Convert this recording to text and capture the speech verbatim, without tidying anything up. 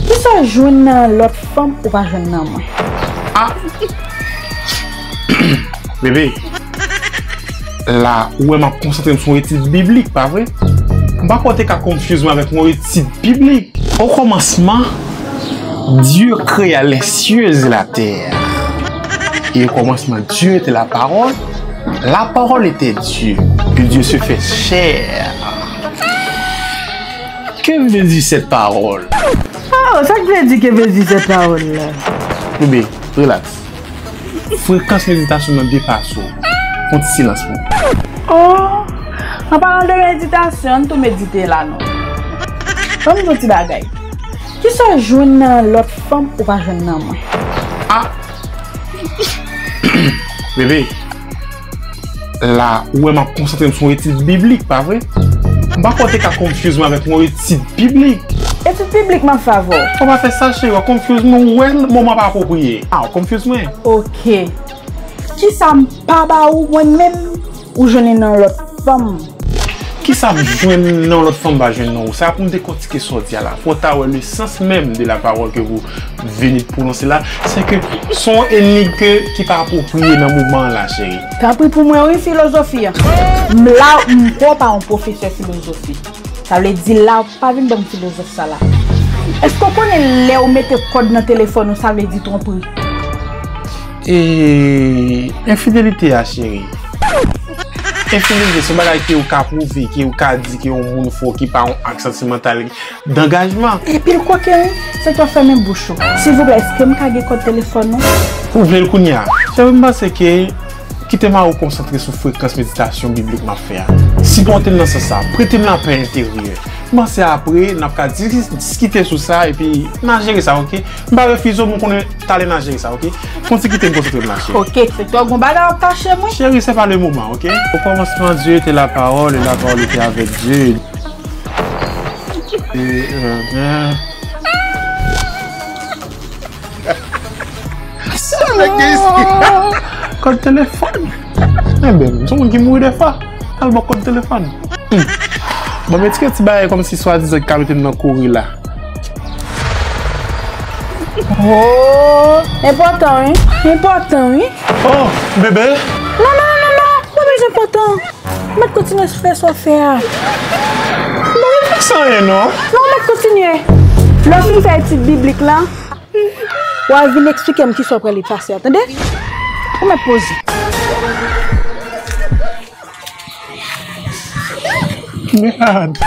Kisa w jwenn nan lòt fanm ou pa jwenn nan mwen? Ah! Bebe, la, ou wè m ap konsantre m sou yon etid biblik, pa vre? M pa kwè w te ka confuse mwen avèk yon etid biblik. Au commencement, Dieu créa les cieux et la terre. Et au commencement, Dieu était la parole. La parole était Dieu. Et Dieu se fait chair. Que veut dire cette parole? Oh, sa k vle di que veut dire cette parole la? Bebe, relax. Frekans meditasyon nan depase w. Fè yon ti silans pou mwen. Oh, an palan de meditasyon, ann tou medite la non. Ban m di w ti bagay. Kisa w jwenn nan lòt fanm ou pa jwenn nan mwen? Ah! Bebe, la, ou wè m ap konsantre m sou yon etid biblik, pa vre? M pa kwè w te ka confuse mwen avèk yon etid biblik. Etid biblik m ap fè avè w. Fò w pa fè sa, cheri, w ap confuse mwen, ou wè moman pa apwopriye. Ah, w confuse mwen. Ok. Kisa m pa ba ou, mwen menm, ou jwenn li nan lòt fanm? Kisa m jwenn nan lòt fanm m pa jwenn nan ou? Sa pou m dekòtike sa w di a la. Fò w ta wè le sens même de la parole que vous venez de prononcer là, c'est que se yon enig ke, ki pa apwopriye nan moman an la, cheri. Tanpri pou mwen, wi, filozofi an. M la, m kwè w pa yon pwofesè filozofi. Sa vle di la, w pa vin ban m filozof sa la. Èske w konnen lè w mete kòd nan telefòn ou, sa vle di twonpri? E, enfidelite a, cheri. Enfidelite, se yon bagay ke ou ka pwouve, ke ou ka di ke yon moun fè w ki pa yon ak santimantal, dangajman. Epi l koken, wi. Se ke w fèmen bouch ou. Silvouplè, èske m ka gen kòd telefòn ou? Ou vle l kounye a? Cheri, m panse ke kite mari w konsantre sou frekans meditasyon biblik m ap fè a. Sipòte m nan sans sa. Prete m lapè enteryè. M panse apre, n ap ka dis-, diskite sou sa, epi n a jere sa, oke? M pa refize w, m konnen talè n a jere sa, oke? Fè yon ti kite m konsantre m la, cheri. Oke, se twò gon bagay w ap kache mwen. Chérie, c'est pas le moment, ok? Au commencement, Dieu était la parole, et la parole était avec Dieu. Et, euh, euh, Sa nèg gen isi? Kòd telefòn. Enben, m se yon moun ki mouri defwa. Al bò kòd telefòn. Hmm. Bon, men ti, ti bagay kòmsi swadizan ki ka mete m nan kouri la. Oh, enpòtan, wi. Enpòtan, wi. Oh, bebe. Non, non, non, non, non. Pa bezwen enpòtan. Mèt kontinye fè sa w fè a. Mwen pa fè sa anyen non. Non, mèt kontinye. Lè w fin fè etid biblik la, w a vin eksplike m kisa w prale pase a, tande? Ou mèt poze. Mèd.